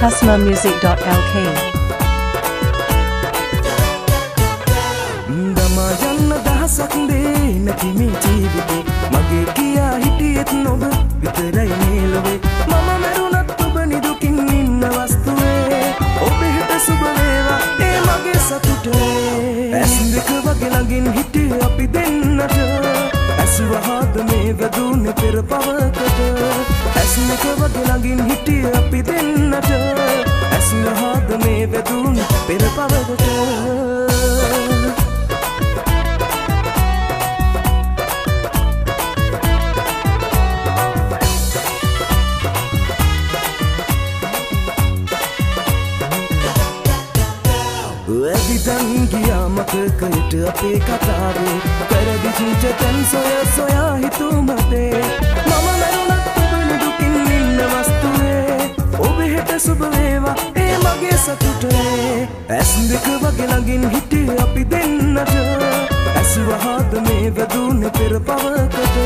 Kusmamusic.lk. දමා යන්න දහසක් දේ නැති මේ ජීවිතේ මගේ කියා හිටියෙත් නොබ විතරයි මේ ලොවේ. මම මැරුණත් ඔබ නිදුකින් ඉන්න වස්තුවේ. ඔබ හෙට සුබ වේවා ඒ මගේ සතුටේ. ඇස් දෙක වගේ ළඟින් හිටියේ අපි දෙන්නට. ඇස් වහාද මේ වැදුනේ පෙර පවකට. ඇස් දෙක වගේ ළඟින් හිටියේ අපි දෙන්නට. ඇස් වහාද මේ වැදුනේ පෙර පවකට. ඇවිදන් ගියා මතකයට අපේ කතාවේ. පෙරදිච්ච තැන් සොය සොයා හිතුමතේ. මම මැරුණත් ඔබ නිදුකින් ඉන්න වස්තුවේ. ඔබ හෙට සුබ වේවා ඒ මගේ සතුටේ. ඇස් දෙක වගේ ළඟින් හිටියේ අපි දෙන්නට. ඇස් වහාද මේ වැදුනේ පෙර පවකට.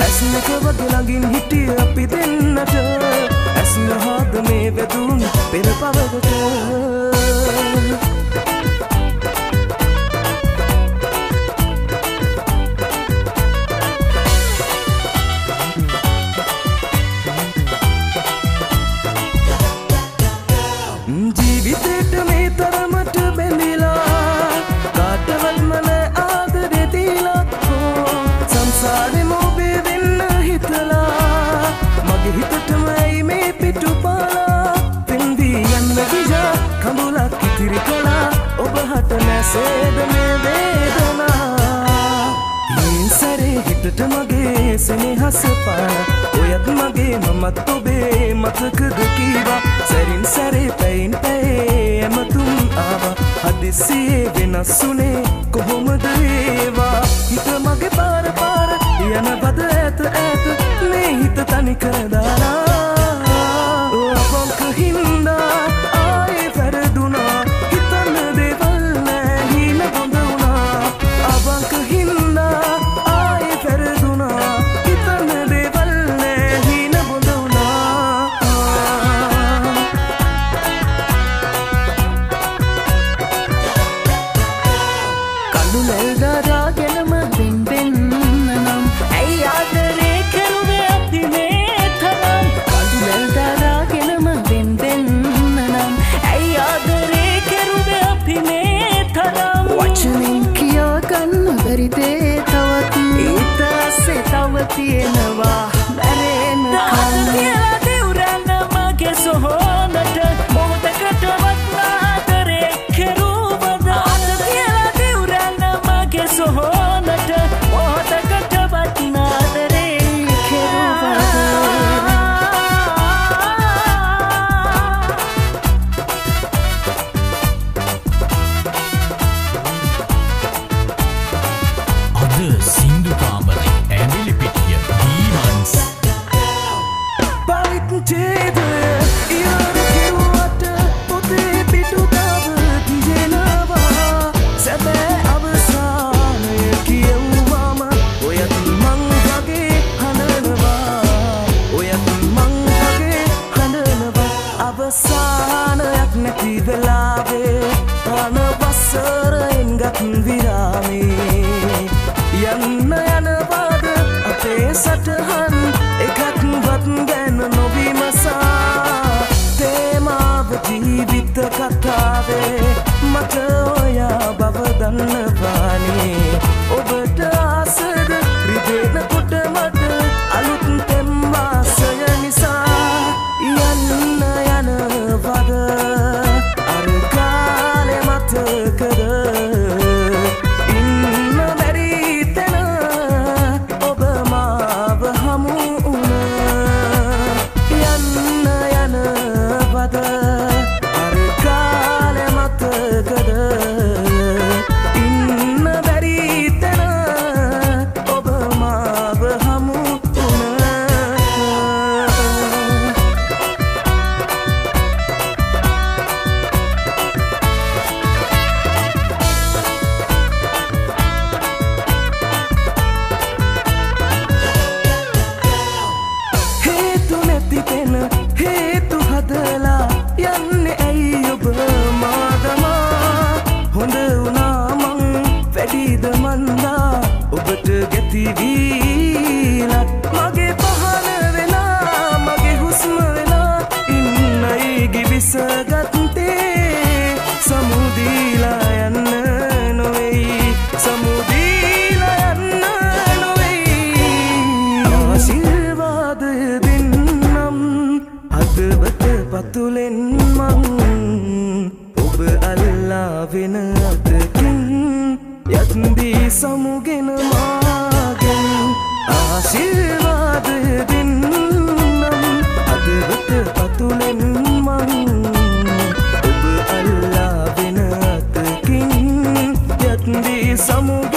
ඇස් දෙක වගේ ළඟින් හිටියේ අපි දෙන්නට. ඇස් වහාද මේ වැදුනේ පෙර පවකට. ජීවිතේට මේ තරමට බැඳිලා කාටවත්ම නෑ ආදරේ දීලා. හෝ සංසාරෙම ඔබේ වෙන්න හිතලා මගේ හිතටම ඇයි මේ පිටුපාලා. පෙන්වී යන්න ගියා කඳුලක් ඉතිරි කළා. ඔබ හට නැසේද මේ වේදනා. හිමින් සැරේ හිතට මගේ සෙනෙහස පාලා. ඔයත් මගේ මමත් ඔබේ මතකද කීවා. සැරින් සැරේ පැයින් පැයේ ඇමතුම් ආවා. හදිස්සියේ වෙනස් වුනේ කොහොමද ඒවා. හිත මගේ පාර පාර යනවද ඈත ඈත මේ හිත තනි කර දාලා. අවංක හින්දා ආයේ වැරදුනා. හිතන්න දේවල් නෑ හීන බොඳ වුණා. අවංක හින්දා ආයේ වැරදුනා. හිතන්න දේවල් නෑ හීන බොඳ වුණා. කඳු ලැල් දරාගෙනම වෙන් වෙන්න නම් ඇයි ආදරේ කෙරුවේ අපි මේ තරම්. කඳු ලැල් දරාගෙනම වෙන් වෙන්න නම් ඇයි ආදරේ කෙරුවේ අපි මේ තරම්. වචනෙන් කියා ගන්න බැරි දේ තවත් ඊට ඇස්සේ තව තියෙනවා මැරෙනකන්. කියලා දිවුරන මගේ සොහොනට මොහොතකටවත් ආදරේ කෙරුවද. අත තියලා දිවුරන මගේ සොහොනට මොහොතකටවත් ආදරේ කෙරුවද. අද සින්දු කාමරේ ඇඹිලිපිටිය ඩීමන්ස්. පරිච්ඡේදය ඉවර කෙරුවට පොතේ පිටු තව තියෙනවා. සැබෑ අවසානය කියවුවම ඔයත් මං වගේ හඬනවා. ඔයත් මං වගේ හඬනවා. අවසානයක් නැති වෙලාවේ අනවසරෙන් ගත් විරාමේ. යන්න යනවාද අපේ සටහන් එකක්වත් ගැන නොවිමසා. තේමාව ජීවිත කතාවේ මට ඔයා බව දන්නවානේ. ඔබට ආසද රිදෙනකොට මට අලුත් තෙම් වාසය නිසා. යන්න යනවද අර කාලෙ මතකද. ඉන්න බැරි තැන ඔබ මාව හමු වුණ. යන්න යනවද අර කාලෙ වෙන අතකින් යත්දී සමුගෙන මාගෙන් ආශිර්වාද දෙන්නම් හදවත පතුලෙන් මං. ඔබ අල්ලා වෙන අතකින් යත්දී සමුගෙන